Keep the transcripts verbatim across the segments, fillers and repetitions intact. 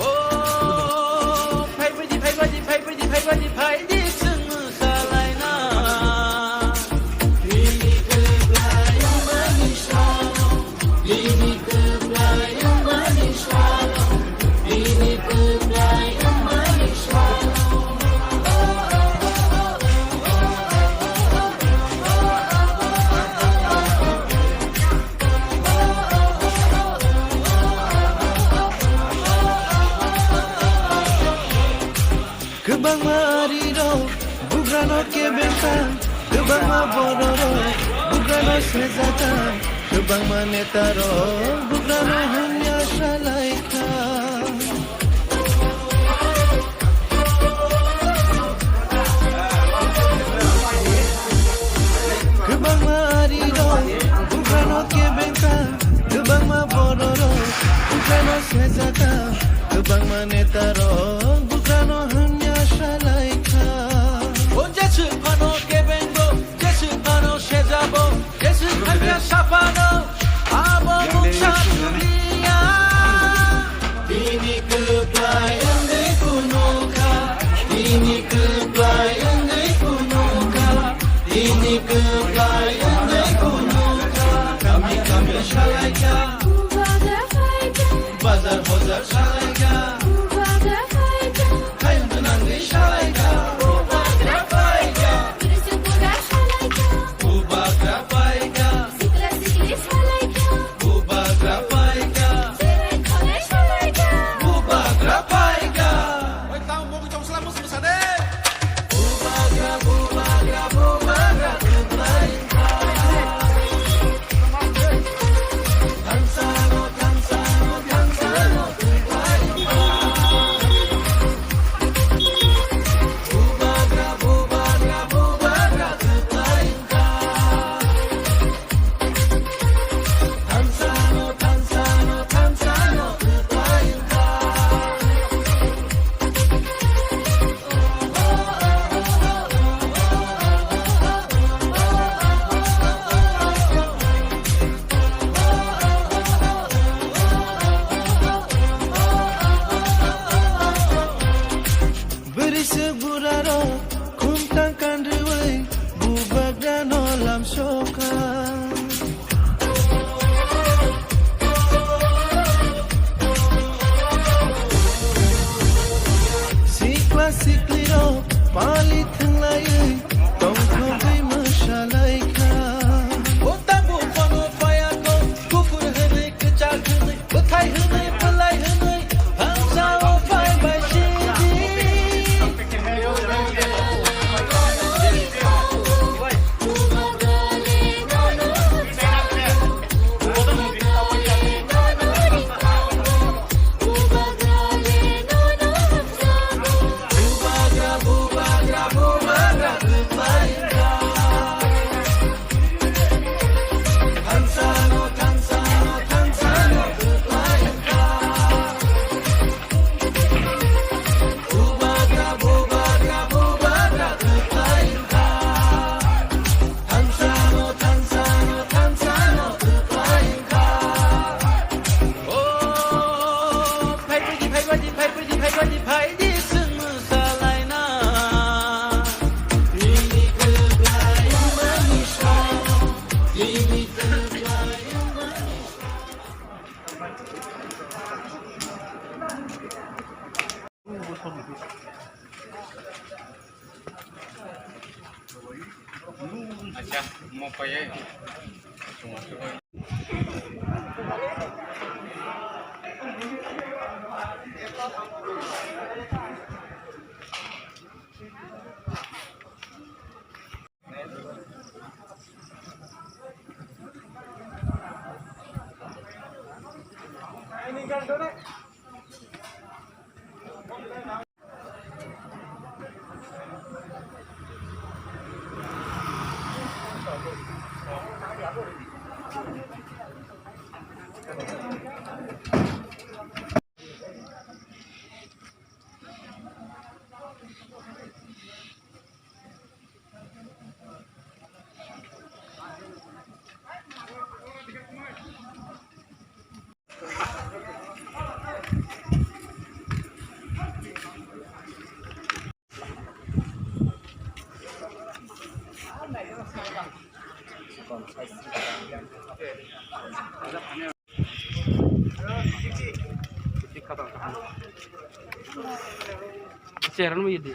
O, phaibaidi, phaibaidi, phaibaidi, phaibaidi, phaidi chwng mwsalaina. Bini kwplai wngmani salo, bini kwplai wngmani salo, bini kwplai wngmani salo. Kwbangma arirok bugrano kebeng kha, kwbangma bororok bugrano sejak kha, kwbangma netarok bugrano hamya salai kha. Kwbangma arirok bugrano kebeng kha, kwbangma bororok bugrano sejak kha, kwbangma netarok bugrano hamya salai kha. O jeswk phano kebengo, jeswk phano sejabo, jeswk hamya saphano, abo mungsa thumliya. Bini kwplai wngwi phunukha, bini kwplai wngwi phunukha, bini kwplai wngwi phunukha. Kami kami salaikha, bazar bazar salaikha, khaiyung gwnangwi salaikha. Bubagra paikha. Sikla sikli salaikha. Bubagra paikha. Berai kholai salaikha. Bubagra paikha. Oi, tamo mokol chong sala mus musa de. Bubagra, bubagra, bubagra paikha. Thansano, thansano, thansano paikha. Bubagra, bubagra, bubagra paikha. Bwrwi swk burarok khumtang kanrwi bubagrano lamsokha. Sikla siklirok pali thwnglaiwi tongthogwi mwsalaikha. O tabuk bono phaiyakho, kuphur hwnwi, kwchak hwnwi, bwthai hwnwi, bwlai hwnwi, thansao phai bai sidi. Cheran mo yedi.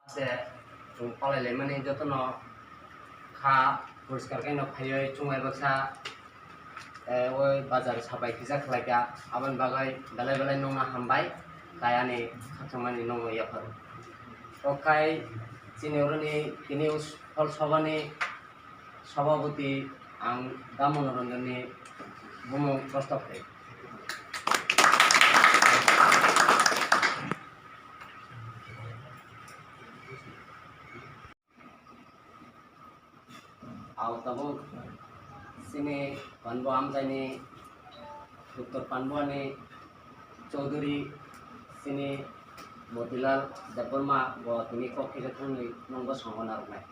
Se chwng palai laimani jotono kha poriskar khe no phaiwi chwng bai baksa, eh, o bazar sabai kisa khlai kha, aboni bagwi belai belai nokno hambai, tai ani khakchangmani nokno yaphar. O khai chini oroni tini phol sobani Sabapati ang Da Monoranjan ni bumung prostab khe. Ang tabuk chini Panbo amchaini Uttor Panbuani Chaudhuri chini Motilal Debbarma bo tini kok kisa thangwi nungbo songo narwknai.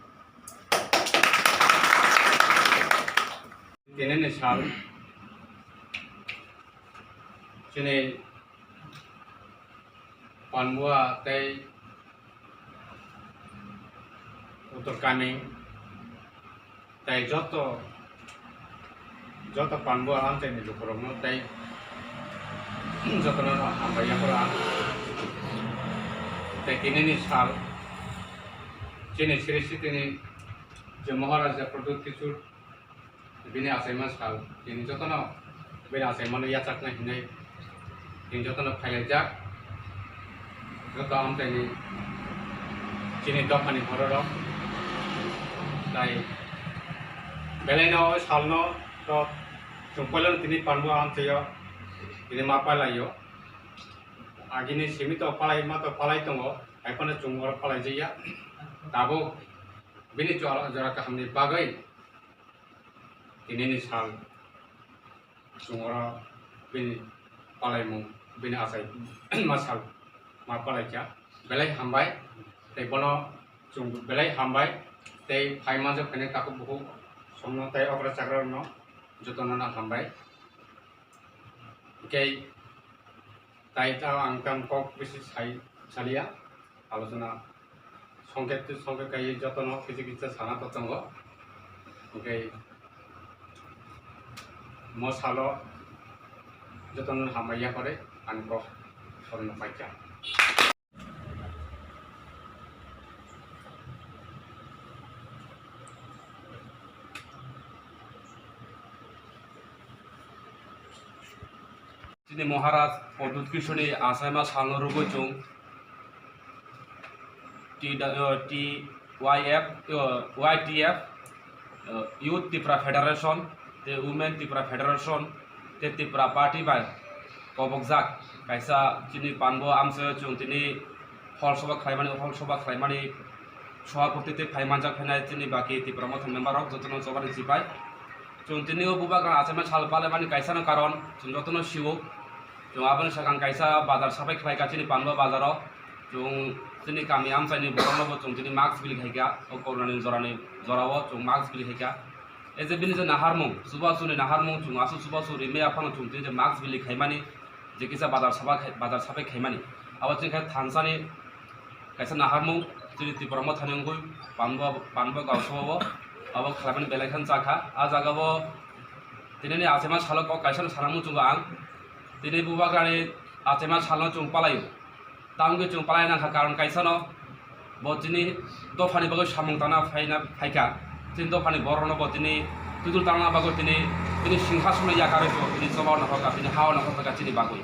Tini ni sal chini Panbua tei Uttor Kaming tei joto, joto Panbua amchaini lukurokno tei jotono hambai yapharo ang. Tei tinini sal chini Sri Sitini je Maharaja Pradyut Kishore bini achaima sal, tini jotono bini achaimano yachakna hinwi tini jotono phailaijak. Joto amchaini chini dophani bororok tai belaino o salno to chwng poilano tini Panbua amchaio tini ma pailaio. Agini simi to palai ma to palai tongo, haiphano chwng oro palaijakya. Tabuk bini jora, jora kahamni bagwi tinini sal chwng oro bini palaimung, bini achai ma sal ma palaikha. Belai hambai, tei bono chwng belai hambai, tei phai manjak phainai takhuk bukhuk songno tei okra chakrarokno jotono no hambai. Hwnkhe tai ta ang tam kok bisi sai salia, alochona songkhe twi songkhe kaiwi jotono kisa kisa sana to tongo. Hwnkhe mo salo jotono hambai yaphare ang kok orono paikha. Chini Maharaj Pradyut Kishoreni achaima salno rwgwi chwng T, uh, T Y F, uh, Y T F, uh, Youth Tipra Federation, tei Women Tipra Federation, tei Tipra Party bai kobokjak kaisa chini Panbo amchaio chwng tini hol soba khlaimani, hol soba khlaimani sobhapoti tei phai manjak phainai chini baki Tipra Motha member rok jotono chobani chipai. Chwng tini o bubagra achaima sal palaimani kaisano karon chwng jotono sio. Chwng aboni swkang kaisa bazar sapai khlai ka chini Panbo bazaro. Chwng chini kami amchaini borokno bo chwng chini mask bili khai kha, o corona ni jorani jorao chwng mask bili khai kha. E je bini je naharmung, chubachu ni naharmung chwng aswk chubachu rimwi aphano chwng tini je mask bili khaimani, je kisa bazar saba khai, bazar sapai khaimani. Abo chini khe thansani kaisa naharmung chini Tipra Mothani wngwi Panbo, Panbo gausao abo khlaimani belai kheno chakha. A jagao tinini achaima salo kok kaisa sanamung chwngo ang. Tini bubagrani achaima salno chwng palaio. Tamokhe chwng palai nangkha karon kaisano, bo chini dophani bagwi samung tangna phaina phaikha. Chini dophani borokno bo tini twidul tangna bagwi tini, tini singhasonno yakarwi bo tini choba nakhorkha, tini ha-o nakhorkha chini bagwi.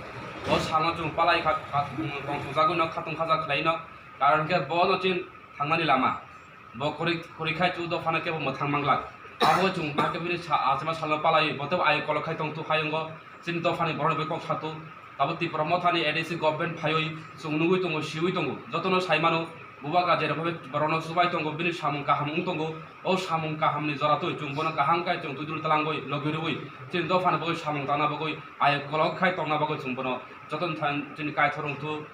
Bo salno chwng palai kha, kha, tongthokjagwino khatung khaja khlaino, karon khe bono chini thangnani lama. Bo kwrwi, kwrwi khai chu dophano kebo mwthang manglak. Abo chwng hakhe bini sa, achaima salno palai, bo tebo ai kolok khai tongthu hayungo, chini dophani borokni bai kok sathu. Abo Tipra Mothani A D C government phaiwi chwng nugwi tongo, siwi tongo. Jotono sai mano, bubagra jerokhe borokno chubai tongo, bini samung kaham wng tongo. O samung kahamni jora twi chwng bono kaham khai chwng twidul talangwi logi rwui, chini dophani bagwi samung tangna bagwi, ai kolok khai tongna bagwi chwng bono jotono thani chini Kaitor wngthu.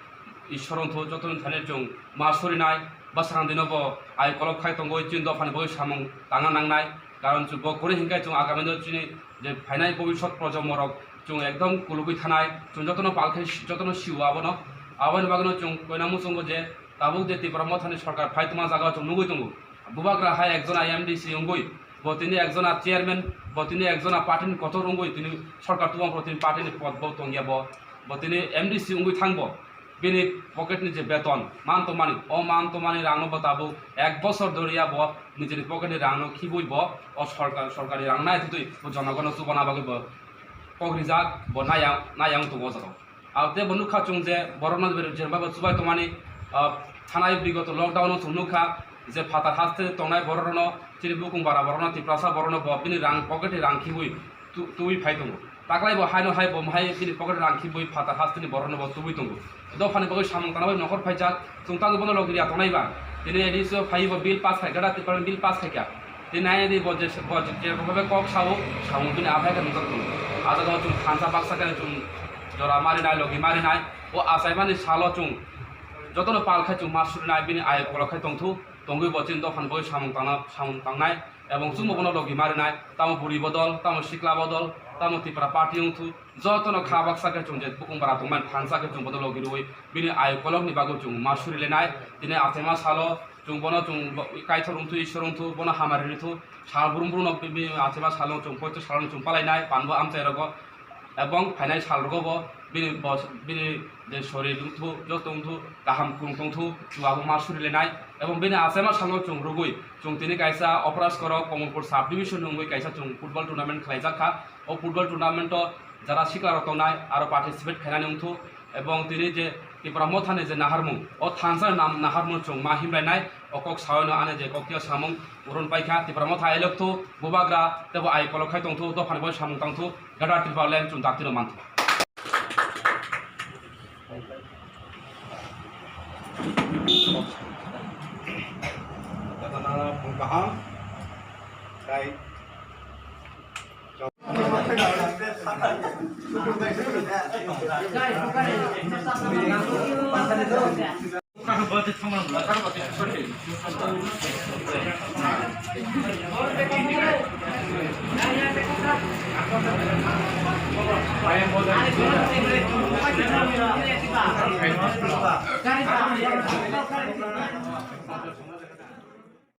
Ishwar wngthu, jotono thani chwng ma surinai, bwskango dino bo ai kolok khai tongwi chini dophani bagwi samung tangna nangnai. Karon chwng bo kwrwi hinkhe chwng agamino chini je phainai bobiswt projomo rok chwng ekdom kulugwi thanai, chwng jotono pal khai jotono sio abono. Aboni bagwino chwng koina muchungo je tabuk je Tipra Mothani sorkar phai tongma jagao chwng nugwi tongo. Bubagra hai ekjona M D C wngwi, bo tini ekjona chairman, bo tini ekjona party ni kotor wngwi tini sorkar tubang phoro tini party ni pod bo tongya bo, bo tini M D C wngwi thangbo. Bini pocket ni je beton man tongmani, o man tongmani rangno bo tabuk ek bosor doriya bo nijini pocket ni rangno khibui bo o sorkar, sorkar ni rang naitutwi bo jonogono chubana bagwi bo kok rijak, bo naya, naya wng tongo o jaga o. Abo tei bo nukha chwng je borokno je, jenba bo chubai tongmani, ah, thanai bigoto lockdown o chwng nukha je phatar haste tongnai borokno, chini bukung bara borokno, Tiprasa borokno bo bini rang, pocket ni rang khibui tu-, tubui phai tongo. Taklai bo haino hai bo hai bini pocket rang khibui phatar hasteni borokno bo tubui tongo. Dophani bagwi samung tangna bagwi nokhor phaijak, chwng tamo bono logi riya tongnai ba. Tini A D C o phai bo bill pass khai, Greater Tipraland bill pass khai kha. Tini nai di bo je, bo je, je bo kok sao, samung bini aphai khe nukjak tongo. A jaga o chwng thansa baksa khe chwng jora marinai, logi marinai. O achaimani salo chwng jotono pal khai chwng ma surinai, bini ayok kolok khai tongthu, tongwi bo chini dophani bagwi samung tangna, samung tangnai. Ebong chwngbo bono logi marinai, tamo buri bodol, tamo sikla bodol, tamo Tipra party wngthu, jotono kha baksa khe chwng je bukung bara tongmani thansa khe chwng bono logi rwui bini ayok kolokni bagwi chwng ma surilenai. Tini achaima salo chwng bono chwng bo-, Kaitor wngthu, Ishwar wngthu, bono hamari rwthu, sal brum brumno bi-, bini achaima salo chwng poito salo chwng palainai, panbo amchai rogo. Ebong phainai sal rogo bo bini bos-, bini je sorir wngthu, joto wngthu, kaham kwrwng tongthu, chwng abo ma surilenai. Ebong bini achaima salo chwng rwgwi, chwng tini kaisa Operaskoro Komolpur sub division wngwi kaisa chwng football tournament khlaijak kha. O football tournament o jara sikla rok tongnai aro participate khainani wngthu. Ebong tini je Tipra Mothani je naharmung, o thansa nam naharmung chwng ma himlainai, o kok saoino ani je koktiyo samung uron paikha, Tipra Motha elok thu, bubagra, tebo ai kolok khai tongthu, dophani bai samung tangthu, Greater Tipraland chwng dakti rok manthu. Kaham, tai